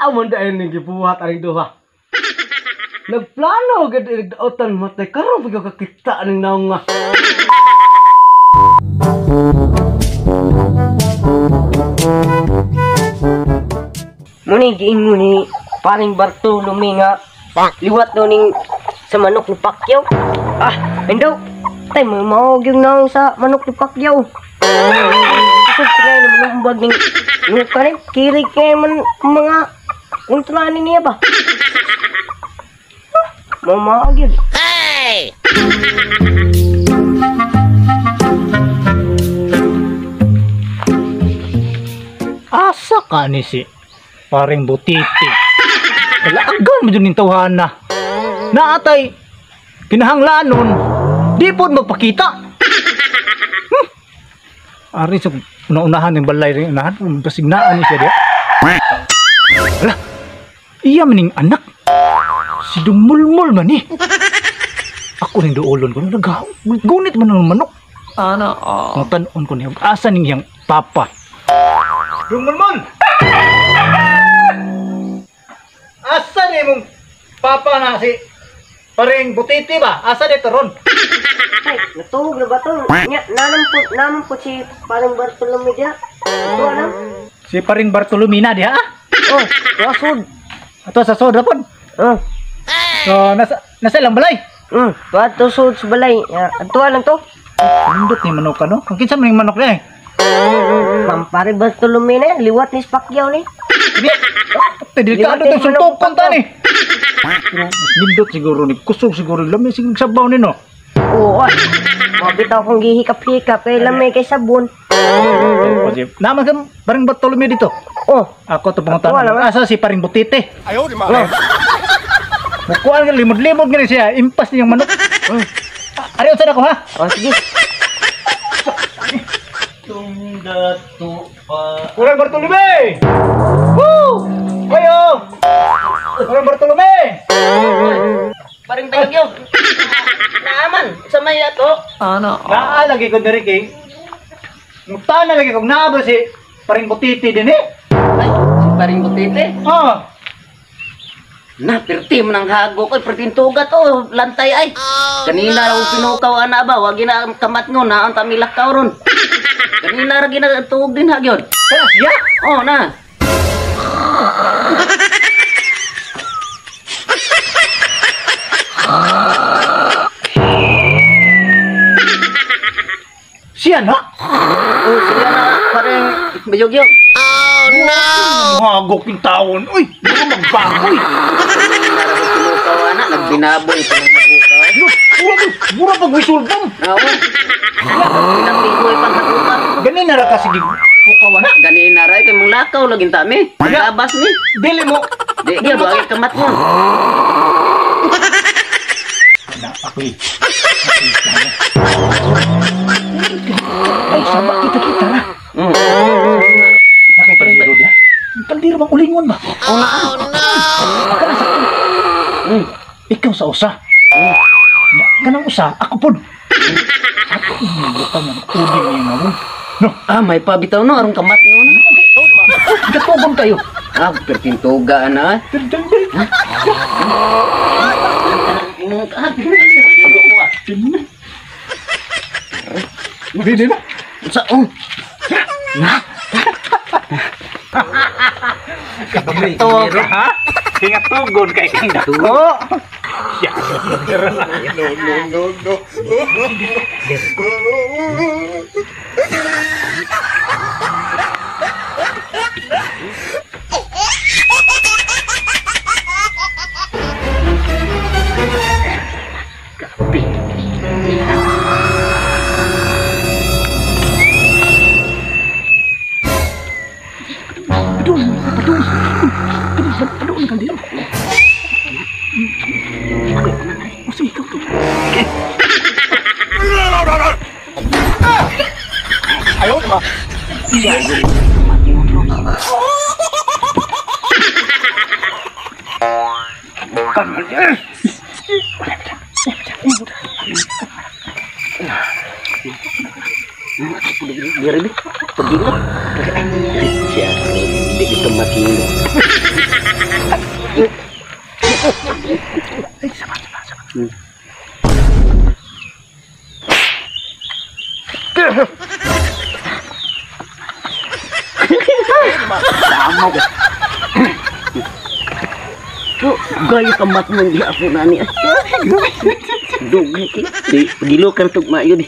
Unsa man dahil ning gibuhat aning duha? Nagplano gid igdaotan matay karon pag kakita ning naong nga. Muni giingon ni paring Bartolome nga liwat daw ning sa manok ni Pacquiao. Ah, endaw. Tay mao gyud naong sa manok ni Pacquiao. Kusog kay naman ang bag ning kanin kirig kay man mga kontrani niya ba. Mao mao gyud. Hey! Asa ka ni si paring Butiti? Kalaagan mo dyan yung tawhana. Naatay kinahanglan nun, di po magpakita. Ari sa una-unahan yung balay rin unahan, pasignaan ni siya diya. Ala, iya maning anak. Si Dumulmul man eh. Ako ning duolon ko, gunit man ang manok. Ano? Ang tanon ko niya, asa ning iyang papa. Dumulmul! Asa ni mong papa na si paring Butiti ba? Asa dito ron? Ay, natuog na ba to? Nya, naman po si paring Bartolome diya. Ito alam? Si paring Bartolome na diha? Oh, tuasod. Ato sa soda po. Oh. So, nasa ilang balay? Tuasod sa balay. Ato lang to. Nindot ni manok ano? Kung kinsa man yung manok niya eh. Ma'am, paring Bartolome na, liwat ni Pacquiao ni. Delikado itong suntukon ta ni. Pero mas nindot siguro ni, kusog siguro. Lamay siguro sabaw ni no. Oo, ay. Mabitaw kong gihikap-hikap kay lamay kay sabon. Naman ka paring Bartolome dito. Oh, ako to pangutan. Asa si paring Butiti? Ayaw di ma. Mukuan ka limod-limod gani siya, impas niyang manok. Ari unsa na ko ha? Oh, sige. Tungdato pa. Kurang Bartolome. Woo! Ayo. Kurang Bartolome. Paring Bayogyo. Naaman sa may ato. Ano? Naa lagi ko diri kay. Mutana lagi kog naa ba si paring Butiti din eh? Ay, si paring Butiti? Oh. Na, perti mo ng hago ko, perti tugat oh, lantay ay. Oh, kanina raw pinukaw ana ba, wag gina kamat ngo na ang tamilak ka ron. Kanina ra ginatuog din ha gyud. Kaya siya? Oh na. Siya na? Oh, siya na paring Bayogyo. Oh no! Hagok yung taon. Uy, baka magbago eh. Kanina ra pinukaw ana, nagbinaboy pa ng magukaw. Mura pag wisulbom. Oo. Pinapigoy pang hagukan. Ganina ra kasi pukaw na. Ganina ra kay manglakaw lagi ta mi. Labas mi. Dili mo. Di gyud bagay kamat mo. Na ako eh. Ay, sama kita-kita na. Nakay kaldero dia. Kaldero bang ulingon ba? Oh, na. Ikaw sa usa. Kanang usa, ako pod. Ako inibutang ang uling niya nga. No. Ah, may pabitaw no arong kamat no na. Gatugon kayo. Ah, pertintuga na. Dili na. Sa oh. Na. Ito ha? Hingatugon kay kang dako. Ya. No, no, no, no. Kapi. Aduh, aduh. Aduh, kaldero. Oh, sige, ikaw to. Ayaw di ma. Diri bi. Pagilo. Siya, di kita mati. Ay, sama. Tama ko. Gaya kamat mo di ako na niya. Dugay ki. Di gilukan tug maayo di.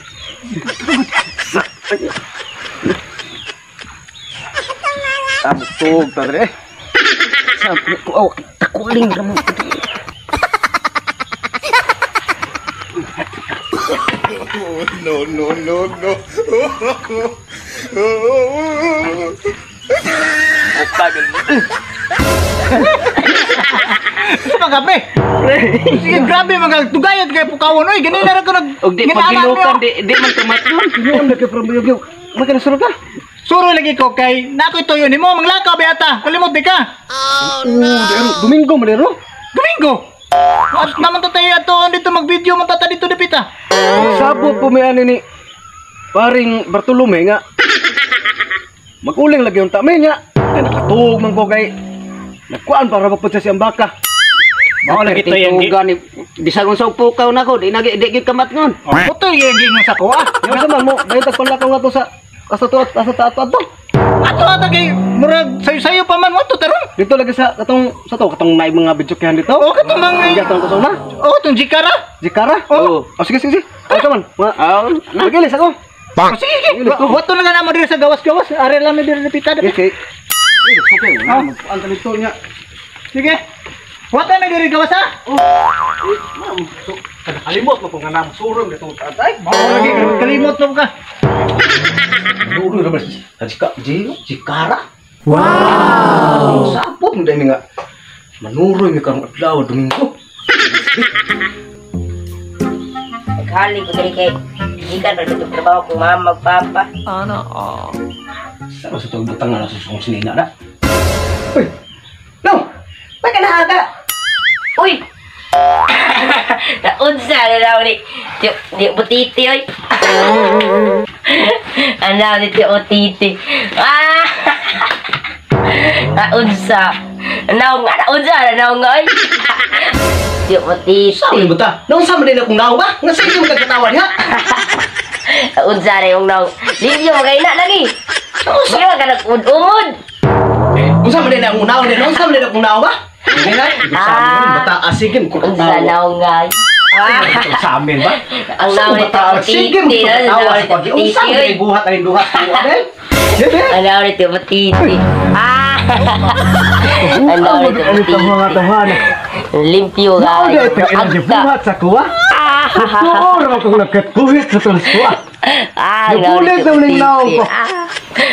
Tabog tadre. Sabi ko aw takuling ra mo. No, no, no, no. Sa mga pre. Sige, grabe mga tugayot kay pukawon oy. Ganina ra ko nag Og di pagilukan di man kamat nun. Yung lagi from yung magkana ka. Suro lagi ko kay nakoy tuyo nimo manglakaw ba ata. Kalimot di ka. Oh, no. Domingo man ro. Domingo. At naman to tayo ato dito mag-video man tata dito dapita. Sabot po may ani ni paring Bartolome nga. Maguling lagi yung tami niya. Kay nakatuog man ko kay nagkuan para mapud sa siyang baka. Mao lagi to yang Gani bisag unsa pukaw nako di nagi di gyud kamat nun. Putoy yung gingon sa ko ah. Yung sa man mo, dayon tagpanlakaw nga to sa asa to asa ta ato ato. Ato ata kay murag sayo-sayo pa man mo to taron. Dito lagi sa katong sa to katong naay mga video kahan dito. Oh, katong mga Gatong ko sa una. Oh, tong jikara. Jikara? Oo. Oh, sige sige. Oh, man. Ah, Magilis ako. Oh, sige, sige. Wato na nga namo diri sa gawas-gawas. Are lang mi diri dapita. Okay. Okay. Magkuan ka dito niya. Sige. Wato na diri gawas ha. Oh. So, kalimot mo kung nga namo surong dito tatay. Mao lagi kalimot no ka. Duro ra ba si Jikara? Wow! Sapot mo dahil nga. Manuroy mi karong adlaw Domingo. Naghali ko diri kay gikan pa dito trabaho kong mama magpapa. Sa sa tong butang na sa sungos nina na. Uy. No. Baka na ka. Uy. Naunsa na daw ni di butiti oy. Ano ni ti otiti. Ah! Naunsa. Naong nga naunsa na naong nga oy. Di butiti. Sa mo buta? Naunsa man din akong naong ba? Nga sa inyo magkatawa diha. Naunsa na yung naong. Limpyo magay na lagi. Unsa ka nag-umod. Unsa man din akong naong din? Unsa man din akong naong ba? Hindi na. Sa amin bata asigin ko Unsa naong nga. Sa amin ba? Ang naong ni Bata sige mo Titi. katawa sa pag unsa man din buhat aning duhat ko adel. Dili. Ang naong ni Titi. Ah! Ang naong ni Titi. Limpyo Mao ka. dai ito ang buhat sa kuwa. Tuor ra kong nagkatkuhit sa tulos kuwa. Ah, ang naong ni Napulit na uling naong ko. Ah.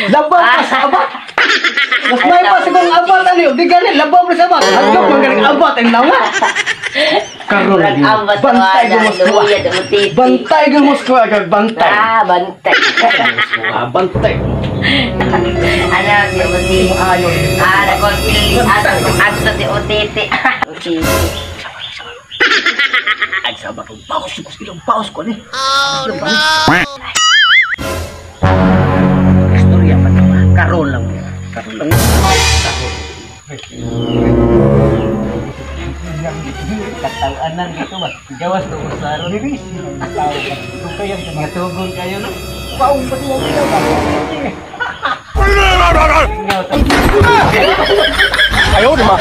Labaw pa sa abat. Mas may pa sa kong abat ani, di gani labaw pa sa abat. Hadlok man ganing abat ang nawa. Karon Murag abat bantay wala, ko mas kuwa. luya, dumutiti. Bantay ko mas kuwa kag bantay. Ah, bantay. Ah, bantay. Ano, si Otiti. Ah, nagkonfili. Asa si Otiti. Otiti. Ay sa abat baos ko ilang baos ko ani. Oh no. Istorya pa to. Karon lang. Karon lang. Katawanan dito ba? Gawas to usaro. Diri tao. Kaya Ngatugon kayo no. paung pa diya diya. Ayaw naman.